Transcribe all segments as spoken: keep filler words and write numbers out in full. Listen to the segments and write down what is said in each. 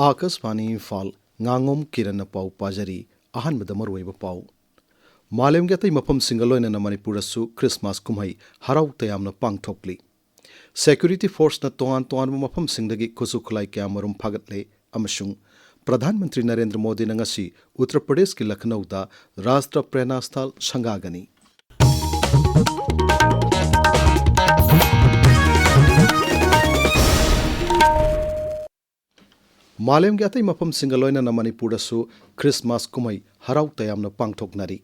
ꯑꯥꯀꯥꯁꯕꯥꯅꯤ ꯏꯝꯐꯥꯜ, ꯉꯥꯉꯣꯝ ꯀꯤꯔꯟꯅ ꯄꯥꯎ ꯄꯥꯖꯔꯤ꯫ ꯑꯍꯥꯟꯕꯗ ꯃꯔꯨꯑꯣꯏꯕ ꯄꯥꯎ꯫ ꯃꯥꯂꯦꯝꯒꯤ ꯑꯇꯩ ꯃꯐꯝꯁꯤꯡꯒ ꯂꯣꯏꯅꯅ ꯃꯅꯤꯄꯨꯔꯗꯁꯨ ꯈ꯭ꯔꯤꯁꯃꯥꯁ ꯀꯨꯝꯍꯩ ꯍꯔꯥꯎ ꯇꯌꯥꯝꯅ ꯄꯥꯡꯊꯣꯛꯂꯤ꯫ ꯁꯦꯀ꯭ꯌꯨꯔꯤꯇꯤ ꯐꯣꯔꯁꯅ ꯇꯣꯉꯥꯟ ꯇꯣꯉꯥꯟꯕ ꯃꯐꯝꯁꯤꯡꯗꯒꯤ ꯈꯨꯠꯁꯨ ꯈꯨꯠꯂꯥꯏ ꯀꯌꯥꯃꯔꯨꯝ ꯐꯥꯒꯠꯂꯦ ꯑꯃꯁꯨꯡ ꯄ꯭ꯔꯙꯥꯟ ꯃꯟꯇ꯭ꯔꯤ ꯅꯔꯦꯟꯗ꯭ꯔ ꯃꯣꯗꯤꯅ ꯉꯁꯤ ꯎꯠꯇꯔ ꯄ꯭ꯔꯗꯦꯁꯀꯤ ꯂꯈꯅꯧꯗ ꯔꯥꯁꯇ꯭ꯔ ꯄ꯭ꯔꯦꯔꯅꯥ ꯁ꯭ꯊꯜ ꯁꯪꯒꯥꯒꯅꯤ꯫ ꯃꯥꯂꯦꯝꯒꯤ ꯑꯇꯩ ꯃꯐꯝꯁꯤꯡꯒ ꯂꯣꯏꯅꯅ ꯃꯅꯤꯄꯨꯔꯗꯁꯨ ꯈ꯭ꯔꯤꯁꯃꯥꯁ ꯀꯨꯝꯍꯩ ꯍꯔꯥꯎ ꯇꯌꯥꯝꯅ ꯄꯥꯡꯊꯣꯛꯅꯔꯤ꯫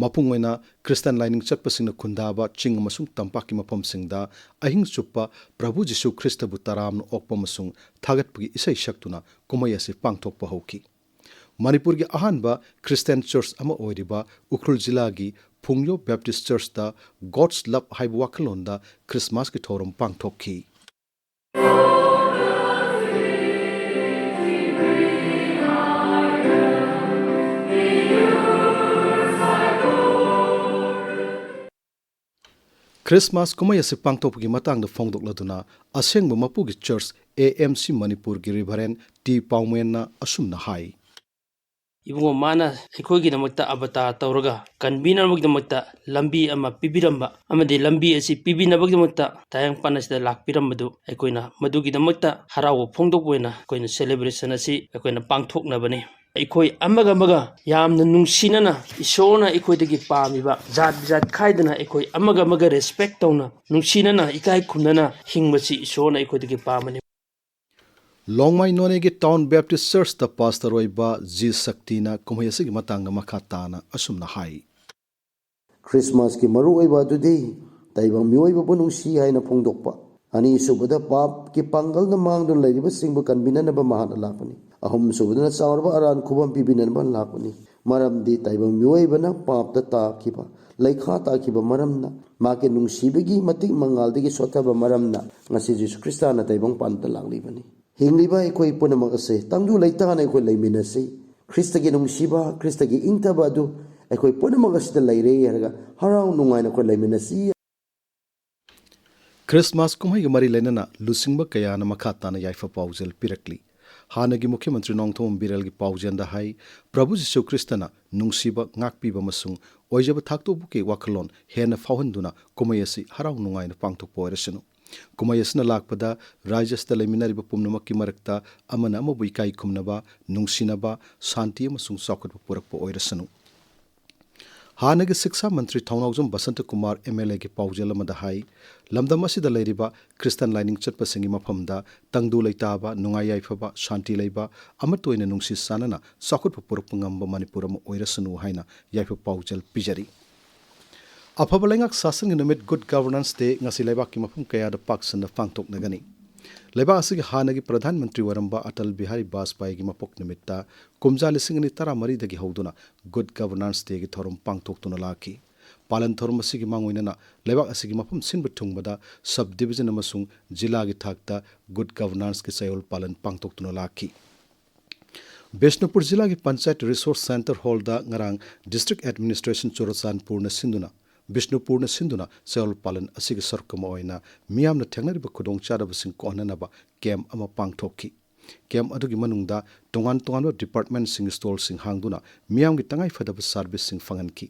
ꯃꯄꯨꯡ ꯑꯣꯏꯅ ꯈ꯭ꯔꯤꯁꯇꯥꯟ ꯂꯥꯏꯅꯤꯡ ꯆꯠꯄꯁꯤꯡꯅ ꯈꯨꯟꯗꯥꯕ ꯆꯤꯡ ꯑꯃꯁꯨꯡ ꯇꯝꯄꯥꯛꯀꯤ ꯃꯐꯝꯁꯤꯡꯗ ꯑꯍꯤꯡ ꯆꯨꯞꯄ ꯄ꯭ꯔꯚꯨ ꯖꯤꯁꯨ ꯈ꯭ꯔꯤꯁꯇꯕꯨ ꯇꯔꯥꯝꯅ ꯑꯣꯛꯄ ꯑꯃꯁꯨꯡ ꯊꯥꯒꯠꯄꯒꯤ ꯏꯁꯩ ꯁꯛꯇꯨꯅ ꯀꯨꯝꯍꯩ ꯑꯁꯤ ꯄꯥꯡꯊꯣꯛꯄ ꯍꯧꯈꯤ꯫ ꯃꯅꯤꯄꯨꯔꯒꯤ ꯑꯍꯥꯟꯕ ꯈ꯭ꯔꯤꯁꯇꯥꯟ ꯆꯔꯆ ꯑꯃ ꯑꯣꯏꯔꯤꯕ ꯎꯈ꯭ꯔꯨꯜ ꯖꯤꯂꯥꯒꯤ ꯐꯨꯡꯌꯣ ꯕꯦꯞꯇꯤꯁ ꯆꯔꯆꯇ ꯒꯣꯗꯁ ꯂꯚ ꯍꯥꯏꯕ ꯋꯥꯈꯜꯂꯣꯟꯗ ꯈ꯭ꯔꯤꯁꯃꯥꯁꯀꯤ ꯊꯧꯔꯝ ꯄꯥꯡꯊꯣꯛꯈꯤ꯫ ꯈ꯭ꯔꯤꯁꯃꯥꯁ ꯀꯨꯝꯍꯩ ꯑꯁꯤ ꯄꯥꯡꯊꯣꯛꯄꯒꯤ ꯃꯇꯥꯡꯗ ꯐꯣꯡꯗꯣꯛꯂꯗꯨꯅ ꯑꯁꯦꯡꯕ ꯃꯄꯨꯒꯤ ꯆꯔꯆ ꯑꯦ ꯑꯦꯝ ꯁꯤ ꯃꯅꯤꯄꯨꯔꯒꯤ ꯔꯤꯚꯔꯦꯟ ꯇꯤ ꯄꯥꯎꯃꯦꯟꯅ ꯑꯁꯨꯝꯅ ꯍꯥꯏ꯫ ꯏꯕꯨꯡꯉꯣ, ꯃꯥꯅ ꯑꯩꯈꯣꯏꯒꯤꯗꯃꯛꯇ ꯑꯕꯇꯥꯔ ꯇꯧꯔꯒ ꯀꯟꯕꯤꯅꯕꯒꯤꯗꯃꯛꯇ ꯂꯝꯕꯤ ꯑꯃ ꯄꯤꯕꯤꯔꯝꯕ ꯑꯃꯗꯤ ꯂꯝꯕꯤ ꯑꯁꯤ ꯄꯤꯕꯤꯅꯕꯒꯤꯗꯃꯛꯇ ꯇꯥꯏꯕꯪꯄꯥꯟ ꯑꯁꯤꯗ ꯂꯥꯛꯄꯤꯔꯝꯕꯗꯨ ꯑꯩꯈꯣꯏꯅ ꯃꯗꯨꯒꯤꯗꯃꯛꯇ ꯍꯔꯥꯎꯕ ꯐꯣꯡꯗꯣꯛꯄ ꯑꯣꯏꯅ ꯑꯩꯈꯣꯏꯅ ꯁꯦꯂꯦꯕ꯭ꯔꯦꯁꯟ ꯑꯁꯤ ꯑꯩꯈꯣꯏꯅ ꯄꯥꯡꯊꯣꯛꯅꯕꯅꯤ꯫ ꯑꯩꯈꯣꯏ ꯑꯃꯒ ꯑꯃꯒ ꯌꯥꯝꯅ ꯅꯨꯡꯁꯤꯅꯅ, ꯏꯁꯣꯔꯅ ꯑꯩꯈꯣꯏꯗꯒꯤ ꯄꯥꯝꯃꯤꯕ ꯖꯥꯠ ꯕꯤꯖꯥꯠ ꯈꯥꯏꯗꯅ ꯑꯩꯈꯣꯏ ꯑꯃꯒ ꯑꯃꯒ ꯔꯦꯁꯄꯦꯛ ꯇꯧꯅ, ꯅꯨꯡꯁꯤꯅꯅ, ꯏꯀꯥꯏ ꯈꯨꯝꯅꯅ ꯍꯤꯡꯕꯁꯤ ꯏꯁꯣꯔꯅ ꯑꯩꯈꯣꯏꯗꯒꯤ ꯄꯥꯝꯕꯅꯤ꯫ ꯂꯣꯡꯃꯥꯏ ꯅꯣꯅꯦꯒꯤ ꯇꯥꯎꯟ ꯕꯦꯞꯇꯤꯁ ꯆꯔꯆꯇ ꯄꯥꯁꯇꯔ ꯑꯣꯏꯕ ꯖꯤ ꯁꯛꯇꯤꯅ ꯀꯨꯝꯍꯩ ꯑꯁꯤꯒꯤ ꯃꯇꯥꯡꯗ ꯃꯈꯥ ꯇꯥꯅ ꯑꯁꯨꯝꯅ ꯍꯥꯏ꯫ ꯈ꯭ꯔꯤꯁꯃꯥꯁꯀꯤ ꯃꯔꯨꯑꯣꯏꯕ ꯑꯗꯨꯗꯤ ꯇꯥꯏꯕꯪ ꯃꯤꯑꯣꯏꯕꯕꯨ ꯅꯨꯡꯁꯤ ꯍꯥꯏꯅ ꯐꯣꯡꯗꯣꯛꯄ꯫ ꯑꯅꯤꯁꯨꯕꯗ, ꯄꯥꯞꯀꯤ ꯄꯥꯡꯒꯜꯅ ꯃꯥꯡꯗꯨꯅ ꯂꯩꯔꯤꯕꯁꯤꯡꯕꯨ ꯀꯟꯕꯤꯅꯅꯕ ꯃꯍꯥꯛꯅ ꯂꯥꯛꯄꯅꯤ꯫ ꯑꯍꯨꯝꯁꯨꯕꯗꯅ, ꯆꯥꯎꯔꯕ ꯑꯔꯥꯟ ꯈꯨꯕꯝ ꯄꯤꯕꯤꯅꯅꯕ ꯂꯥꯛꯄꯅꯤ꯫ ꯃꯔꯝꯗꯤ ꯇꯥꯏꯕꯪ ꯃꯤꯑꯣꯏꯕꯅ ꯄꯥꯞꯇ ꯇꯥꯈꯤꯕ, ꯂꯩꯈꯥ ꯇꯥꯈꯤꯕ ꯃꯔꯝꯅ, ꯃꯍꯥꯛꯀꯤ ꯅꯨꯡꯁꯤꯕꯒꯤ ꯃꯇꯤꯛ ꯃꯉꯥꯜꯗꯒꯤ ꯁꯣꯠꯊꯕ ꯃꯔꯝꯅ, ꯉꯁꯤ ꯖꯤꯁꯨ ꯈ꯭ꯔꯤꯁꯇꯥꯅ ꯇꯥꯏꯕꯪ ꯄꯥꯟꯕꯗ ꯂꯥꯛꯂꯤꯕꯅꯤ꯫ ꯍꯤꯡꯂꯤꯕ ꯑꯩꯈꯣꯏ ꯄꯨꯝꯅꯃꯛ ꯑꯁꯦ ꯇꯪꯗꯨ ꯂꯩꯇꯥꯅ ꯑꯩꯈꯣꯏ ꯂꯩꯃꯤꯟꯅꯁꯤ꯫ ꯈ꯭ꯔꯤꯁꯇꯒꯤ ꯅꯨꯡꯁꯤꯕ, ꯈ꯭ꯔꯤꯁꯇꯒꯤ ꯏꯪꯊꯕ ꯑꯗꯨ ꯑꯩꯈꯣꯏ ꯄꯨꯝꯅꯃꯛ ꯑꯁꯤꯗ ꯂꯩꯔꯦ ꯍꯥꯏꯔꯒ ꯍꯔꯥꯎ ꯅꯨꯡꯉꯥꯏꯅ ꯑꯩꯈꯣꯏ ꯂꯩꯃꯤꯟꯅꯁꯤ꯫ ꯈ꯭ꯔꯤꯁꯃꯥꯁ ꯀꯨꯝꯍꯩꯒ ꯃꯔꯤ ꯂꯩꯅꯅ ꯂꯨꯆꯤꯡꯕ ꯀꯌꯥꯅ ꯃꯈꯥ ꯇꯥꯅ ꯌꯥꯏꯐ ꯄꯥꯎꯖꯦꯜ ꯄꯤꯔꯛꯂꯤ꯫ ꯍꯥꯟꯅꯒꯤ ꯃꯨꯈ꯭ꯌ ꯃꯟꯇ꯭ꯔꯤ ꯅꯣꯡꯊꯣꯝꯕꯝ ꯕꯤꯔꯦꯜꯒꯤ ꯄꯥꯎꯖꯦꯜꯗ ꯍꯥꯏ, ꯄ꯭ꯔꯚꯨ ꯖꯤꯁꯨ ꯈ꯭ꯔꯤꯁꯇꯅ ꯅꯨꯡꯁꯤꯕ, ꯉꯥꯛꯄꯤꯕ ꯑꯃꯁꯨꯡ ꯑꯣꯏꯖꯕ ꯊꯥꯛꯇꯣꯛꯄꯒꯤ ꯋꯥꯈꯜꯂꯣꯟ ꯍꯦꯟꯅ ꯐꯥꯎꯍꯟꯗꯨꯅ ꯀꯨꯝꯍꯩ ꯑꯁꯤ ꯍꯔꯥꯎ ꯅꯨꯡꯉꯥꯏꯅ ꯄꯥꯡꯊꯣꯛꯄ ꯑꯣꯏꯔꯁꯅꯨ꯫ ꯀꯨꯝꯍꯩ ꯑꯁꯤꯅ ꯂꯥꯛꯄꯗ ꯔꯥꯖ꯭ꯌ ꯑꯁꯤꯗ ꯂꯩꯃꯤꯟꯅꯔꯤꯕ ꯄꯨꯝꯅꯃꯛꯀꯤ ꯃꯔꯛꯇ ꯑꯃꯅ ꯑꯃꯕꯨ ꯏꯀꯥꯏ ꯈꯨꯝꯅꯕ, ꯅꯨꯡꯁꯤꯅꯕ, ꯁꯥꯟꯇꯤ ꯑꯃꯁꯨꯡ ꯆꯥꯎꯈꯠꯄ ꯄꯨꯔꯛꯄ ꯑꯣꯏꯔꯁꯅꯨ꯫ ꯍꯥꯟꯅꯒꯤ ꯁꯤꯛꯁꯥ ꯃꯟꯇ꯭ꯔꯤ ꯊꯧꯅꯥꯎꯖꯝ ꯕꯁꯟꯇ ꯀꯨꯃꯥꯔ ꯑꯦꯝ ꯑꯦꯜ ꯑꯦꯒꯤ ꯄꯥꯎꯖꯦꯜ ꯑꯃꯗ ꯍꯥꯏ, ꯂꯝꯗꯝ ꯑꯁꯤꯗ ꯂꯩꯔꯤꯕ ꯈ꯭ꯔꯤꯁꯇꯥꯟ ꯂꯥꯏꯅꯤꯡ ꯆꯠꯄꯁꯤꯡꯒꯤ ꯃꯐꯝꯗ ꯇꯪꯗꯨ ꯂꯩꯇꯥꯕ, ꯅꯨꯡꯉꯥꯏ ꯌꯥꯏꯐꯕ, ꯁꯥꯟꯇꯤ ꯂꯩꯕ, ꯑꯃꯠꯇ ꯑꯣꯏꯅ ꯅꯨꯡꯁꯤ ꯆꯥꯟꯅꯅ ꯆꯥꯎꯈꯠꯄ ꯄꯨꯔꯛꯄ ꯉꯝꯕ ꯃꯅꯤꯄꯨꯔ ꯑꯃ ꯑꯣꯏꯔꯁꯅꯨ ꯍꯥꯏꯅ ꯌꯥꯏꯐ ꯄꯥꯎꯖꯦꯜ ꯄꯤꯖꯔꯤ꯫ ꯑꯐꯕ ꯂꯩꯉꯥꯛ ꯁꯥꯁꯟꯒꯤ ꯅꯨꯃꯤꯠ, Good Governance Day, ꯉꯁꯤ ꯂꯩꯕꯥꯛꯀꯤ ꯃꯐꯝ ꯀꯌꯥꯗ ꯄꯥꯛ ꯁꯟꯅ ꯄꯥꯡꯊꯣꯛꯅꯒꯅꯤ꯫ ꯂꯩꯕꯥꯛ ꯑꯁꯤꯒꯤ ꯍꯥꯟꯅꯒꯤ ꯄ꯭ꯔꯙꯥꯟ ꯃꯟꯇ꯭ꯔꯤ ꯑꯣꯏꯔꯝꯕ ꯑꯇꯜ ꯕꯤꯍꯥꯔꯤ ꯕꯥꯖꯄꯥꯏꯒꯤ ꯃꯄꯣꯛ ꯅꯨꯃꯤꯠꯇ ꯀꯨꯝꯖꯥ ꯂꯤꯁꯤꯡ ꯑꯅꯤ ꯇꯔꯥꯃꯔꯤꯗꯒꯤ ꯍꯧꯗꯨꯅ Good Governance Dayꯒꯤ ꯊꯧꯔꯝ ꯄꯥꯡꯊꯣꯛꯇꯨꯅ ꯂꯥꯛꯈꯤ꯫ ꯄꯥꯂꯟ ꯊꯧꯔꯝ ꯑꯁꯤꯒꯤ ꯃꯥꯡꯑꯣꯏꯅꯅ ꯂꯩꯕꯥꯛ ꯑꯁꯤꯒꯤ ꯃꯐꯝ ꯁꯤꯟꯕ ꯊꯨꯡꯕꯗ sub division ꯑꯃꯁꯨꯡ ꯖꯤꯂꯥꯒꯤ ꯊꯥꯛꯇ Good Governanceꯀꯤ ꯆꯌꯣꯜ ꯄꯥꯂꯟ ꯄꯥꯡꯊꯣꯛꯇꯨꯅ ꯂꯥꯛꯈꯤ꯫ ꯕꯤꯁꯅꯨꯄꯨꯔ ꯖꯤꯂꯥꯒꯤ Panchayat Resource Centre Hallꯗ ꯉꯔꯥꯡ District Administration ꯆꯨꯔꯆꯥꯟꯄꯨꯔꯅ ꯁꯤꯟꯗꯨꯅ, ꯕꯤꯁꯅꯨꯄꯨꯔꯅ ꯁꯤꯟꯗꯨꯅ ꯆꯌꯣꯜ ꯄꯥꯂꯟ ꯑꯁꯤꯒꯤ ꯁꯔꯨꯛ ꯑꯃ ꯑꯣꯏꯅ ꯃꯤꯌꯥꯝꯅ ꯊꯦꯡꯅꯔꯤꯕ ꯈꯨꯗꯣꯡꯆꯥꯗꯕꯁꯤꯡ ꯀꯣꯛꯍꯟꯅꯅꯕ camp ꯑꯃ ꯄꯥꯡꯊꯣꯛꯈꯤ꯫ Camp ꯑꯗꯨꯒꯤ ꯃꯅꯨꯡꯗ ꯇꯣꯉꯥꯟ ꯇꯣꯉꯥꯟꯕ departmentꯁꯤꯡꯒꯤ stallꯁꯤꯡ ꯍꯥꯡꯗꯨꯅ ꯃꯤꯌꯥꯝꯒꯤ ꯇꯉꯥꯏꯐꯗꯕ serviceꯁꯤꯡ ꯐꯪꯍꯟꯈꯤ꯫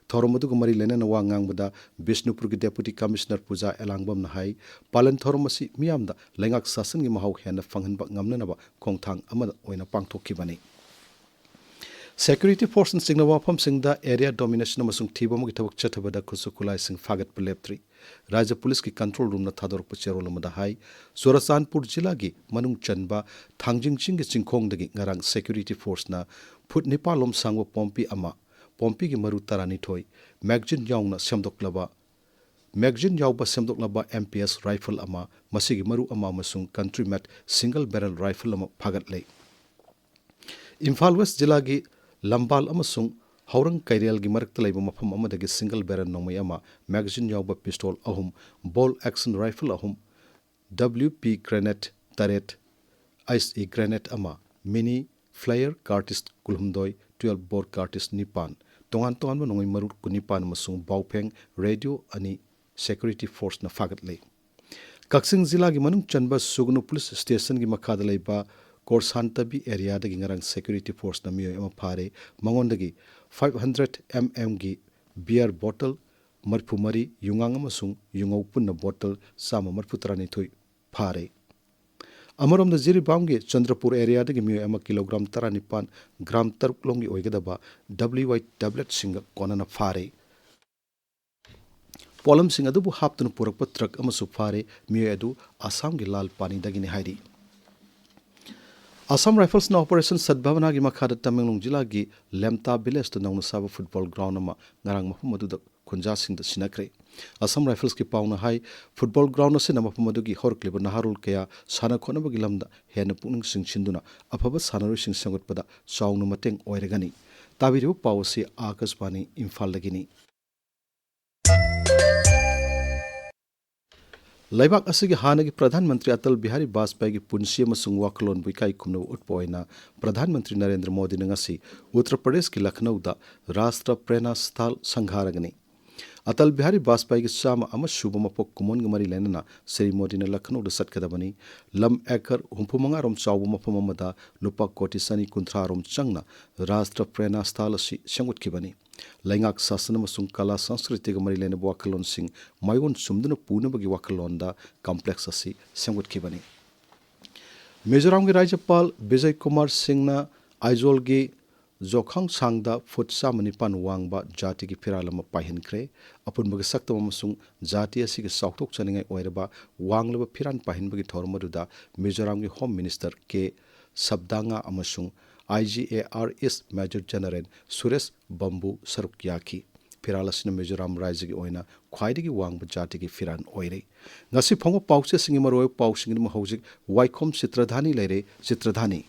ꯊꯧꯔꯝ ꯑꯗꯨꯒ ꯃꯔꯤ ꯂꯩꯅꯅ ꯋꯥ ꯉꯥꯡꯕꯗ ꯕꯤꯁꯅꯨꯄꯨꯔꯒꯤ Deputy Commissioner ꯄꯨꯖꯥ ꯑꯦꯂꯥꯡꯕꯝꯅ ꯍꯥꯏ, ꯄꯥꯂꯟ ꯊꯧꯔꯝ ꯑꯁꯤ ꯃꯤꯌꯥꯝꯗ ꯂꯩꯉꯥꯛ ꯁꯥꯁꯟꯒꯤ ꯃꯍꯥꯎ ꯍꯦꯟꯅ ꯐꯪꯍꯟꯕ ꯉꯝꯅꯅꯕ ꯈꯣꯡꯊꯥꯡ ꯑꯃ ꯑꯣꯏꯅ ꯄꯥꯡꯊꯣꯛꯈꯤꯕꯅꯤ꯫ Security forceꯅ ꯆꯤꯡꯅꯕ ꯃꯐꯝꯁꯤꯡꯗ area domination ꯑꯃꯁꯨꯡ ꯊꯤꯕ ꯑꯃꯒꯤ ꯊꯕꯛ ꯆꯠꯊꯕꯗ ꯈꯨꯠꯁꯨ ꯈꯨꯠꯂꯥꯏꯁꯤꯡ ꯐꯥꯒꯠꯄ ꯂꯦꯞꯇ꯭ꯔꯤ꯫ ꯔꯥꯖ꯭ꯌ ꯄꯨꯂꯤꯁꯀꯤ control roomꯅ ꯊꯥꯗꯣꯔꯛꯄ ꯆꯦꯔꯣꯜ ꯑꯃꯗ ꯍꯥꯏ, ꯆꯨꯔꯆꯥꯟꯄꯨꯔ ꯖꯤꯂꯥꯒꯤ ꯃꯅꯨꯡ ꯆꯟꯕ ꯊꯥꯡꯖꯤꯡ ꯆꯤꯡꯒꯤ ꯆꯤꯡꯈꯣꯡꯗꯒꯤ ꯉꯔꯥꯡ security forceꯅ ꯐꯨꯠ ꯅꯤꯄꯥꯜ ꯂꯣꯝ ꯁꯥꯡꯕ ꯄꯣꯝꯄꯤ ꯑꯃ, ꯄꯣꯝꯄꯤꯒꯤ ꯃꯔꯨ ꯇꯔꯥꯅꯤꯊꯣꯏ, magazine ꯌꯥꯎꯅ ꯁꯦꯝꯗꯣꯛꯂꯕ, magazine ꯌꯥꯎꯕ ꯁꯦꯝꯗꯣꯛꯂꯕ M P S rifle ꯑꯃ, ꯃꯁꯤꯒꯤ ꯃꯔꯨ ꯑꯃ ꯑꯃꯁꯨꯡ country made single barrel rifle ꯑꯃ ꯐꯥꯒꯠꯂꯦ꯫ ꯏꯝꯐꯥꯜ West ꯖꯤꯂꯥꯒꯤ ꯂꯝꯕꯥꯜ ꯑꯃꯁꯨꯡ ꯍꯧꯔꯪ ꯀꯩꯔꯦꯜꯒꯤ ꯃꯔꯛꯇ ꯂꯩꯕ ꯃꯐꯝ ꯑꯃꯗꯒꯤ single barrel ꯅꯣꯡꯃꯩ ꯑꯃ, magazine ꯌꯥꯎꯕ pistol ꯑꯍꯨꯝ, bolt action rifle ꯑꯍꯨꯝ, W P grenade ꯇꯔꯦꯠ, I E grenade ꯑꯃ, mini flare cartridge ꯀꯨꯟꯍꯨꯝꯗꯣꯏ, twelve bore cartridge ꯅꯤꯄꯥꯟ, ꯇꯣꯉꯥꯟ ꯇꯣꯉꯥꯟꯕ ꯅꯣꯡꯃꯩ ꯃꯔꯨ ꯀꯨꯟꯅꯤꯄꯥꯟ ꯑꯃꯁꯨꯡ ꯕꯥꯎꯐꯦꯡ radio ꯑꯅꯤ security forceꯅ ꯐꯥꯒꯠꯂꯦ꯫ ꯀꯛꯆꯤꯡ ꯖꯤꯂꯥꯒꯤ ꯃꯅꯨꯡ ꯆꯟꯕ ꯁꯨꯒꯅꯨ police stationꯒꯤ ꯃꯈꯥꯗ ꯂꯩꯕ ꯄꯣꯔꯁꯥꯟꯇꯕꯤ ꯑꯦꯔꯤꯌꯥꯗꯒꯤ ꯉꯔꯥꯡ ꯁꯦꯀ꯭ꯌꯨꯔꯤꯇꯤ ꯐꯣꯔꯁꯅ ꯃꯤꯑꯣꯏ ꯑꯃ ꯐꯥꯔꯦ꯫ ꯃꯉꯣꯟꯗꯒꯤ ꯐꯥꯏꯚ ꯍꯟꯗ꯭ꯔꯦꯠ ꯑꯦꯝ ꯑꯦꯝꯒꯤ ꯕꯤꯌꯔ ꯕꯣꯇꯜ ꯃꯔꯤꯐꯨ ꯃꯔꯤ, ꯌꯨꯉꯥꯡ ꯑꯃꯁꯨꯡ ꯌꯨꯉꯧ ꯄꯨꯟꯅ ꯕꯣꯇꯜ ꯆꯥꯝꯃ ꯃꯔꯤꯐꯨ ꯇꯔꯥꯅꯤꯊꯣꯏ ꯐꯥꯔꯦ꯫ ꯑꯃꯔꯣꯝꯗ ꯖꯤꯔꯤꯕꯥꯝꯒꯤ ꯆꯟꯗ꯭ꯔꯄꯨꯔ ꯑꯦꯔꯤꯌꯥꯗꯒꯤ ꯃꯤꯑꯣꯏ ꯑꯃ ꯀꯤꯂꯣꯒ꯭ꯔꯥꯝ ꯇꯔꯥꯅꯤꯄꯥꯟ, ꯒ꯭ꯔꯥꯝ ꯇꯔꯨꯛ ꯂꯣꯝꯒꯤ ꯑꯣꯏꯒꯗꯕ ꯗꯕ꯭ꯂꯤꯎ ꯋꯥꯏ ꯇꯦꯕ꯭ꯂꯦꯠꯁꯤꯡꯒ ꯀꯣꯟꯅꯅ ꯐꯥꯔꯦ꯫ ꯄꯣꯠꯂꯝꯁꯤꯡ ꯑꯗꯨꯕꯨ ꯍꯥꯞꯇꯨꯅ ꯄꯨꯔꯛꯄ ꯇ꯭ꯔꯛ ꯑꯃꯁꯨ ꯐꯥꯔꯦ꯫ ꯃꯤꯑꯣꯏ ꯑꯗꯨ ꯑꯁꯥꯝꯒꯤ ꯂꯥꯜ ꯄꯥꯅꯤꯗꯒꯤꯅꯤ ꯍꯥꯏꯔꯤ꯫ ꯑꯁꯥꯝ ꯔꯥꯏꯐꯜꯁꯅ ꯑꯣꯄꯔꯦꯁꯟ ꯁꯠꯚꯥꯕꯅꯥꯒꯤ ꯃꯈꯥꯗ ꯇꯃꯦꯡꯂꯣꯡ ꯖꯤꯂꯥꯒꯤ ꯂꯦꯝꯇꯥ ꯚꯤꯂꯦꯖꯇ ꯅꯧꯅ ꯁꯥꯕ ꯐꯨꯠꯕꯣꯜ ꯒ꯭ꯔꯥꯎꯟ ꯑꯃ ꯉꯔꯥꯡ ꯃꯐꯝ ꯑꯗꯨꯗ ꯈꯨꯟꯖꯥꯁꯤꯡꯗ ꯁꯤꯟꯅꯈ꯭ꯔꯦ꯫ ꯑꯁꯥꯝ ꯔꯥꯏꯐꯜꯁꯀꯤ ꯄꯥꯎꯅ ꯍꯥꯏ, ꯐꯨꯠꯕꯣꯜ ꯒ꯭ꯔꯥꯎꯟ ꯑꯁꯤꯅ ꯃꯐꯝ ꯑꯗꯨꯒꯤ ꯍꯧꯔꯛꯂꯤꯕ ꯅꯍꯥꯔꯣꯜ ꯀꯌꯥ ꯁꯥꯟꯅ ꯈꯣꯠꯅꯕꯒꯤ ꯂꯝꯗ ꯍꯦꯟꯅ ꯄꯨꯛꯅꯤꯡ ꯆꯤꯡꯁꯤꯟꯗꯨꯅ ꯑꯐꯕ ꯁꯥꯟꯅꯔꯣꯏꯁꯤꯡ ꯁꯦꯝꯒꯠꯄꯗ ꯆꯥꯎꯅ ꯃꯇꯦꯡ ꯑꯣꯏꯔꯒꯅꯤ꯫ ꯇꯥꯕꯤꯔꯤꯕ ꯄꯥꯎ ꯑꯁꯤ ꯑꯥꯀꯥꯁꯕꯥꯅꯤ ꯏꯝꯐꯥꯜꯗꯒꯤꯅꯤ꯫ ꯂꯩꯕꯥꯛ ꯑꯁꯤꯒꯤ ꯍꯥꯟꯅꯒꯤ ꯄ꯭ꯔꯙꯥꯟ ꯃꯟꯇ꯭ꯔꯤ ꯑꯇꯜ ꯕꯤꯍꯥꯔꯤ ꯕꯥꯖꯄꯦꯌꯤꯒꯤ ꯄꯨꯟꯁꯤ ꯑꯃꯁꯨꯡ ꯋꯥꯈꯜꯂꯣꯟꯕꯨ ꯏꯀꯥꯏ ꯈꯨꯝꯅꯕ ꯎꯠꯄ ꯑꯣꯏꯅ ꯄ꯭ꯔꯙꯥꯟ ꯃꯟꯇ꯭ꯔꯤ ꯅꯔꯦꯟꯗ꯭ꯔ ꯃꯣꯗꯤꯅ ꯉꯁꯤ ꯎꯠꯇꯔ ꯄ꯭ꯔꯗꯦꯁꯀꯤ ꯂꯈꯅꯧꯗ ꯔꯥꯁꯇ꯭ꯔ ꯄ꯭ꯔꯦꯔꯅꯥ ꯁ꯭ꯊꯥꯜ ꯁꯪꯒꯥꯔꯒꯅꯤ꯫ ꯑꯇꯜ ꯕꯤꯍꯥꯔꯤ ꯕꯥꯖꯄꯦꯌꯤꯒꯤ ꯆꯥꯝꯃ ꯑꯃ ꯁꯨꯕ ꯃꯄꯣꯛ ꯀꯨꯝꯑꯣꯟꯒ ꯃꯔꯤ ꯂꯩꯅꯅ ꯁ꯭ꯔꯤ ꯃꯣꯗꯤꯅ ꯂꯈꯅꯧꯗ ꯆꯠꯀꯗꯕꯅꯤ꯫ ꯂꯝ ꯑꯦꯀꯔ ꯍꯨꯝꯐꯨ ꯃꯉꯥ ꯔꯣꯝ ꯆꯥꯎꯕ ꯃꯐꯝ ꯑꯃꯗ ꯂꯨꯄꯥ ꯀꯣꯇꯤ ꯆꯅꯤ ꯀꯨꯟꯊ꯭ꯔꯥ ꯔꯣꯝ ꯆꯪꯅ ꯔꯥꯁꯇ꯭ꯔ ꯄ꯭ꯔꯦꯔꯅꯥ ꯁ꯭ꯊꯥꯜ ꯑꯁꯤ ꯁꯦꯝꯒꯠꯈꯤꯕꯅꯤ꯫ ꯂꯩꯉꯥꯛ ꯁꯥꯁꯟ ꯑꯃꯁꯨꯡ ꯀꯂꯥ ꯁꯪꯁꯀ꯭ꯔꯤꯇꯤꯒ ꯃꯔꯤ ꯂꯩꯅꯕ ꯋꯥꯈꯜꯂꯣꯟꯁꯤꯡ ꯃꯥꯏꯑꯣꯟ ꯆꯨꯝꯗꯨꯅ ꯄꯨꯅꯕꯒꯤ ꯋꯥꯈꯜꯂꯣꯟꯗ ꯀꯝꯄ꯭ꯂꯦꯛꯁ ꯑꯁꯤ ꯁꯦꯝꯒꯠꯈꯤꯕꯅꯤ꯫ ꯃꯤꯖꯣꯔꯥꯝꯒꯤ ꯔꯥꯖ꯭ꯌꯄꯥꯜ ꯕꯤꯖꯌ ꯀꯨꯃꯥꯔ ꯁꯤꯡꯅ ꯑꯥꯏꯖꯣꯜꯒꯤ ꯖꯣꯈꯥꯡꯁꯥꯡꯗ ꯐꯨꯠ ꯆꯥꯝꯃ ꯅꯤꯄꯥꯟ ꯋꯥꯡꯕ ꯖꯥꯇꯤꯒꯤ ꯐꯤꯔꯥꯜ ꯑꯃ ꯄꯥꯏꯍꯟꯈ꯭ꯔꯦ꯫ ꯑꯄꯨꯟꯕꯒꯤ ꯁꯛꯇꯝ ꯑꯃꯁꯨꯡ ꯖꯥꯇꯤ ꯑꯁꯤꯒꯤ ꯆꯥꯎꯊꯣꯛꯆꯅꯤꯡꯉꯥꯏ ꯑꯣꯏꯔꯕ ꯋꯥꯡꯂꯕ ꯐꯤꯔꯥꯜ ꯄꯥꯏꯍꯟꯕꯒꯤ ꯊꯧꯔꯝ ꯑꯗꯨꯗ ꯃꯤꯖꯣꯔꯥꯝꯒꯤ ꯍꯣꯝ ꯃꯤꯅꯤꯁꯇꯔ ꯀꯦ ꯁꯕꯗꯥꯉꯥ ꯑꯃꯁꯨꯡ I G A R S major general Suresh ꯕꯝꯕꯨ ꯁꯔꯨꯛ ꯌꯥꯈꯤ꯫ ꯐꯤꯔꯥꯜ ꯑꯁꯤꯅ ꯃꯤꯖꯣꯔꯥꯝ ꯔꯥꯏꯖ꯭ꯌꯒꯤ ꯑꯣꯏꯅ ꯈ꯭ꯋꯥꯏꯗꯒꯤ ꯋꯥꯡꯕ ꯖꯥꯇꯤꯒꯤ ꯐꯤꯔꯥꯜ ꯑꯣꯏꯔꯦ꯫ ꯉꯁꯤ ꯐꯣꯡꯕ ꯄꯥꯎꯆꯦꯁꯤꯡꯒꯤ ꯃꯔꯨꯑꯣꯏꯕ ꯄꯥꯎꯁꯤꯡꯒꯤꯗꯃꯛ ꯍꯧꯖꯤꯛ ꯋꯥꯏꯈꯣꯝ ꯆꯤꯇ꯭ꯔꯙꯥꯅꯤ ꯂꯩꯔꯦ꯫ ꯆꯤꯇ꯭ꯔꯙꯥꯅꯤ꯫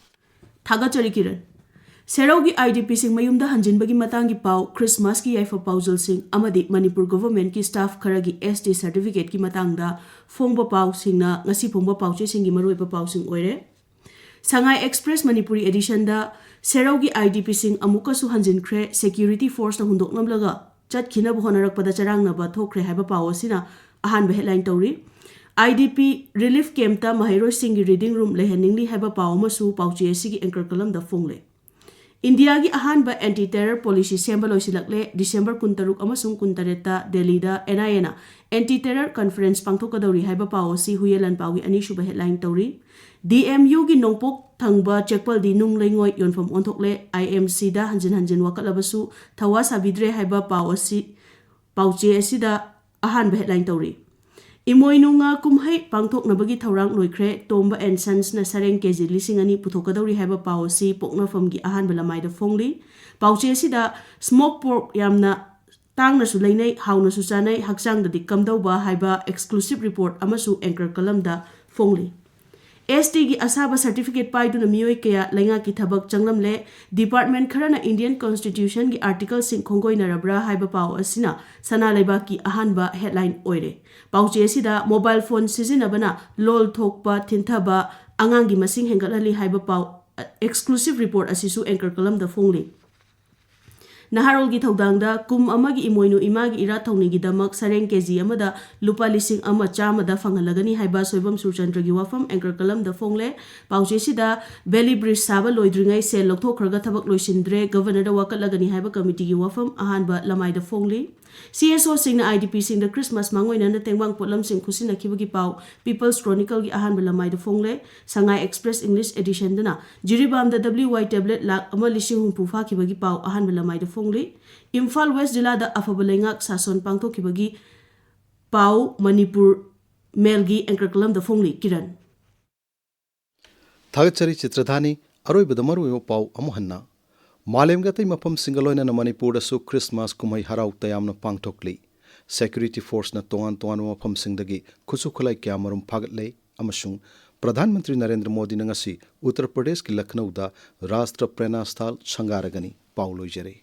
ꯊꯥꯒꯠꯆꯔꯤ ꯀꯤꯔꯟ꯫ ꯁꯦꯔꯧꯒꯤ ꯑꯥꯏ ꯗꯤ ꯄꯤꯁꯤꯡ ꯃꯌꯨꯝꯗ ꯍꯟꯖꯤꯟꯕꯒꯤ ꯃꯇꯥꯡꯒꯤ ꯄꯥꯎ, ꯈ꯭ꯔꯤꯁꯃꯥꯁꯀꯤ ꯌꯥꯏꯐ ꯄꯥꯎꯖꯦꯜꯁꯤꯡ ꯑꯃꯗꯤ ꯃꯅꯤꯄꯨꯔ ꯒꯣꯚꯔꯟꯃꯦꯟꯠꯀꯤ ꯁ꯭ꯇꯥꯐ ꯈꯔꯒꯤ ꯑꯦꯁ ꯇꯤ ꯁꯔꯇꯤꯐꯤꯀꯦꯠꯀꯤ ꯃꯇꯥꯡꯗ ꯐꯣꯡꯕ ꯄꯥꯎꯁꯤꯡꯅ ꯉꯁꯤ ꯐꯣꯡꯕ ꯄꯥꯎꯆꯦꯁꯤꯡꯒꯤ ꯃꯔꯨꯑꯣꯏꯕ ꯄꯥꯎꯁꯤꯡ ꯑꯣꯏꯔꯦ꯫ ꯁꯉꯥꯏ ꯑꯦꯛꯁꯄ꯭ꯔꯦꯁ ꯃꯅꯤꯄꯨꯔꯤ ꯑꯦꯗꯤꯁꯟꯗ ꯁꯦꯔꯧꯒꯤ ꯑꯥꯏ ꯗꯤ ꯄꯤꯁꯤꯡ ꯑꯃꯨꯛꯀꯁꯨ ꯍꯟꯖꯤꯟꯈ꯭ꯔꯦ, ꯁꯦꯀ꯭ꯌꯨꯔꯤꯇꯤ ꯐꯣꯔꯁꯅ ꯍꯨꯟꯗꯣꯛꯂꯝꯂꯒ ꯆꯠꯈꯤꯅꯕ ꯍꯣꯠꯅꯔꯛꯄꯗ ꯆꯔꯥꯡꯅꯕ ꯊꯣꯛꯈ꯭ꯔꯦ ꯍꯥꯏꯕ ꯄꯥꯎ ꯑꯁꯤꯅ ꯑꯍꯥꯟꯕ ꯍꯦꯗꯂꯥꯏꯟ ꯇꯧꯔꯤ꯫ ꯑꯥꯏ ꯗꯤ ꯄꯤ ꯔꯤꯂꯤꯐ ꯀꯦꯝꯞꯇ ꯃꯍꯩꯔꯣꯏꯁꯤꯡꯒꯤ ꯔꯤꯗꯤꯡ ꯔꯨꯝ ꯂꯩꯍꯟꯅꯤꯡꯂꯤ ꯍꯥꯏꯕ ꯄꯥꯎ ꯑꯃꯁꯨ ꯄꯥꯎꯆꯦ ꯑꯁꯤꯒꯤ ꯑꯦꯡꯀꯔ ꯀꯂꯝꯗ ꯐꯣꯡꯂꯦ꯫ ꯏꯟꯗꯤꯌꯥꯒꯤ ꯑꯍꯥꯟꯕ ꯑꯦꯟꯇꯤ ꯇꯦꯔꯔ ꯄꯣꯂꯤꯁꯤ ꯁꯦꯝꯕ ꯂꯣꯏꯁꯤꯜꯂꯛꯂꯦ꯫ ꯗꯤꯁꯦꯝꯕꯔ ꯀꯨꯟꯇꯔꯨꯛ ꯑꯃꯁꯨꯡ ꯀꯨꯟꯇꯔꯦꯠꯇ ꯗꯦꯜꯂꯤꯗ ꯑꯦꯟ ꯑꯥꯏ ꯑꯦꯅ ꯑꯦꯟꯇꯤ ꯇꯦꯔꯔ ꯀꯟꯐꯔꯦꯟꯁ ꯄꯥꯡꯊꯣꯛꯀꯗꯧꯔꯤ ꯍꯥꯏꯕ ꯄꯥꯎ ꯑꯁꯤ ꯍꯨꯏꯌꯦꯟ ꯂꯥꯟꯄꯥꯎꯒꯤ ꯑꯅꯤꯁꯨꯕ ꯍꯦꯗꯂꯥꯏꯟ ꯇꯧꯔꯤ꯫ ꯗꯤ ꯑꯦꯝ ꯌꯨꯒꯤ ꯅꯣꯡꯄꯣꯛ ꯊꯪꯕ ꯆꯦꯛꯄꯜꯗꯤ ꯅꯨꯡ ꯂꯩꯉꯣꯏ ꯌꯣꯟꯐꯝ ꯑꯣꯟꯊꯣꯛꯂꯦ꯫ ꯑꯥꯏ ꯑꯦꯝ ꯁꯤꯗ ꯍꯟꯖꯤꯟ ꯍꯟꯖꯤꯟ ꯋꯥꯀꯠꯂꯕꯁꯨ ꯊꯧꯋꯥ ꯁꯥꯕꯤꯗ꯭ꯔꯦ ꯍꯥꯏꯕ ꯄꯥꯎ ꯑꯁꯤ ꯄꯥꯎꯆꯦ ꯑꯁꯤꯗ ꯑꯍꯥꯟꯕ ꯍꯦꯗꯂꯥꯏꯟ ꯇꯧꯔꯤ꯫ ꯏꯃꯣꯏꯅꯨ ꯉꯥ ꯀꯨꯝꯍꯩ ꯄꯥꯡꯊꯣꯛꯅꯕꯒꯤ ꯊꯧꯔꯥꯡ ꯂꯣꯏꯈ꯭ꯔꯦ꯫ ꯇꯣꯝꯕ ꯑꯦꯟ ꯁꯟꯁꯅ ꯁꯔꯦꯡ ꯀꯦꯖꯤ ꯂꯤꯁꯤꯡ ꯑꯅꯤ ꯄꯨꯊꯣꯛꯀꯗꯧꯔꯤ ꯍꯥꯏꯕ ꯄꯥꯎ ꯑꯁꯤ ꯄꯣꯛꯅꯐꯝꯒꯤ ꯑꯍꯥꯟꯕ ꯂꯃꯥꯏꯗ ꯐꯣꯡꯂꯤ꯫ ꯄꯥꯎꯆꯦ ꯑꯁꯤꯗ ꯁ꯭ꯃꯣꯛ ꯄꯣꯔꯛ ꯌꯥꯝꯅ ꯇꯥꯡꯅꯁꯨ ꯂꯩꯅꯩ, ꯍꯥꯎꯅꯁꯨ ꯆꯥꯅꯩ, ꯍꯛꯆꯥꯡꯗꯗꯤ ꯀꯝꯗꯧꯕ ꯍꯥꯏꯕ ꯑꯦꯛꯁꯀ꯭ꯂꯨꯁꯤꯞ ꯔꯤꯄꯣꯔꯠ ꯑꯃꯁꯨ ꯑꯦꯡꯀꯔ ꯀꯂꯝꯗ ꯐꯣꯡꯂꯤ꯫ ꯑꯦꯁ ꯇꯤꯒꯤ ꯑꯁꯥꯕ ꯁꯔꯇꯤꯐꯤꯀꯦꯠ ꯄꯥꯏꯗꯨꯅ ꯃꯤꯑꯣꯏ ꯀꯌꯥ ꯂꯩꯉꯥꯛꯀꯤ ꯊꯕꯛ ꯆꯪꯂꯝꯂꯦ꯫ ꯗꯤꯄꯥꯔꯠꯃꯦꯟ ꯈꯔꯅ ꯏꯟꯗꯤꯌꯟ ꯀꯣꯟꯁꯇꯤꯇ꯭ꯌꯨꯁꯟꯒꯤ ꯑꯥꯔꯇꯤꯀꯜꯁꯤꯡ ꯈꯣꯡꯒꯣꯏꯅꯔꯕ꯭ꯔꯥ ꯍꯥꯏꯕ ꯄꯥꯎ ꯑꯁꯤꯅ ꯁꯅꯥ ꯂꯩꯕꯥꯛꯀꯤ ꯑꯍꯥꯟꯕ ꯍꯦꯗꯂꯥꯏꯟ ꯑꯣꯏꯔꯦ꯫ ꯄꯥꯎꯆꯦ ꯑꯁꯤꯗ ꯃꯣꯕꯥꯏꯜ ꯐꯣꯟ ꯁꯤꯖꯤꯟꯅꯕꯅ ꯂꯣꯜ ꯊꯣꯛꯄ ꯊꯤꯟꯊꯕ, ꯑꯉꯥꯡꯒꯤ ꯃꯁꯤꯡ ꯍꯦꯟꯒꯠꯍꯜꯂꯤ ꯍꯥꯏꯕ ꯄꯥꯎ, ꯑꯦꯛꯁꯀ꯭ꯂꯨꯁꯤꯞ ꯔꯤꯄꯣꯔꯠ ꯑꯁꯤꯁꯨ ꯑꯦꯡꯀꯔ ꯀꯂꯝꯗ ꯐꯣꯡꯂꯤ꯫ ꯅꯍꯥꯔꯣꯜꯒꯤ ꯊꯧꯗꯥꯡꯗ ꯀꯨꯝ ꯑꯃꯒꯤ ꯏꯃꯣꯏꯅꯨ ꯏꯃꯥꯒꯤ ꯏꯔꯥꯠ ꯊꯧꯅꯤꯒꯤꯗꯃꯛ ꯁꯔꯦꯡ ꯀꯦꯖꯤ ꯑꯃꯗ ꯂꯨꯄꯥ ꯂꯤꯁꯤꯡ ꯑꯃ ꯆꯥꯝꯃꯗ ꯐꯪꯍꯜꯂꯒꯅꯤ ꯍꯥꯏꯕ ꯁꯣꯏꯕꯝ ꯁꯨꯔꯆꯟꯗ꯭ꯔꯒꯤ ꯋꯥꯐꯝ ꯑꯦꯡꯀꯔ ꯀꯂꯝꯗ ꯐꯣꯡꯂꯦ꯫ ꯄꯥꯎꯆꯦꯁꯤꯗ ꯕꯦꯂꯤ ꯕ꯭ꯔꯤꯖ ꯁꯥꯕ ꯂꯣꯏꯗ꯭ꯔꯤꯉꯩ ꯁꯦꯜ ꯂꯧꯊꯣꯛꯈ꯭ꯔꯒ ꯊꯕꯛ ꯂꯣꯏꯁꯤꯟꯗ꯭ꯔꯦ, ꯒꯚꯔꯅꯔꯗ ꯋꯥꯀꯠꯂꯒꯅꯤ ꯍꯥꯏꯕ ꯀꯃꯤꯇꯤꯒꯤ ꯋꯥꯐꯝ ꯑꯍꯥꯟꯕ ꯂꯃꯥꯏꯗ ꯐꯣꯡꯂꯤ꯫ C S ꯑꯣꯁꯤꯡꯅ I D ꯄꯤꯁꯤꯡꯗ Christmas ꯃꯥꯡꯑꯣꯏꯅꯅ ꯇꯦꯡꯕꯥꯡ ꯄꯣꯠꯂꯝꯁꯤꯡ ꯈꯨꯠꯁꯤꯟꯅꯈꯤꯕꯒꯤ ꯄꯥꯎ ꯄꯤꯄꯜꯁ ꯀ꯭ꯔꯣꯅꯤꯀꯜꯒꯤ ꯑꯍꯥꯟꯕ ꯂꯃꯥꯏꯗ ꯐꯣꯡꯂꯦ꯫ ꯁꯉꯥꯏ ꯑꯦꯛꯁꯄ꯭ꯔꯦꯁ ꯏꯪꯂꯤꯁ ꯑꯦꯗꯤꯁꯟꯗꯅ ꯖꯤꯔꯤꯕꯥꯝꯗ ꯗꯕ꯭ꯂꯤꯎ ꯋꯥꯏ ꯇꯦꯕ꯭ꯂꯦꯠ ꯂꯥꯈ ꯑꯃ ꯂꯤꯁꯤꯡ ꯍꯨꯝꯐꯨ ꯐꯥꯈꯤꯕꯒꯤ ꯄꯥꯎ ꯑꯍꯥꯟꯕ ꯂꯃꯥꯏꯗ ꯐꯣꯡꯂꯤ꯫ ꯏꯝꯐꯥꯜ ꯋꯦꯁ ꯖꯤꯂꯥꯗ ꯑꯐꯕ ꯂꯩꯉꯥꯛ ꯁꯥꯁꯣꯟ ꯄꯥꯡꯊꯣꯛꯈꯤꯕꯒꯤ ꯄꯥꯎ ꯃꯅꯤꯄꯨꯔ ꯃꯦꯜꯒꯤ ꯑꯦꯡꯀꯔ ꯀꯂꯝꯗ ꯐꯣꯡꯂꯤ꯫ ꯀꯤꯔꯟ꯫ ꯊꯥꯒꯠꯆꯔꯤ ꯆꯤꯇ꯭ꯔꯙꯥꯅꯤ꯫ ꯑꯔꯣꯏꯕꯗ ꯃꯔꯨꯑꯣꯏꯕ ꯄꯥꯎ ꯑꯃꯨꯛ ꯍꯟꯅ꯫ ꯃꯥꯂꯦꯝꯒꯤ ꯑꯇꯩ ꯃꯐꯝꯁꯤꯡꯒ ꯂꯣꯏꯅꯅ ꯃꯅꯤꯄꯨꯔꯗꯁꯨ ꯈ꯭ꯔꯤꯁꯃꯥꯁ ꯀꯨꯝꯍꯩ ꯍꯔꯥꯎ ꯇꯌꯥꯝꯅ ꯄꯥꯡꯊꯣꯛꯂꯤ꯫ ꯁꯦꯀ꯭ꯌꯨꯔꯤꯇꯤ ꯐꯣꯔꯁꯅ ꯇꯣꯉꯥꯟ ꯇꯣꯉꯥꯟꯕ ꯃꯐꯝꯁꯤꯡꯗꯒꯤ ꯈꯨꯠꯁꯨ ꯈꯨꯠꯂꯥꯏ ꯀꯌꯥꯃꯔꯨꯝ ꯐꯥꯒꯠꯂꯦ ꯑꯃꯁꯨꯡ ꯄ꯭ꯔꯙꯥꯟ ꯃꯟꯇ꯭ꯔꯤ ꯅꯔꯦꯟꯗ꯭ꯔ ꯃꯣꯗꯤꯅ ꯉꯁꯤ ꯎꯠꯇꯔ ꯄ꯭ꯔꯗꯦꯁꯀꯤ ꯂꯈꯅꯧꯗ ꯔꯥꯁꯇ꯭ꯔ ꯄ꯭ꯔꯦꯔꯅꯥ ꯁ꯭ꯊꯥꯜ ꯁꯪꯒꯥꯔꯒꯅꯤ꯫ ꯄꯥꯎ ꯂꯣꯏꯖꯔꯦ꯫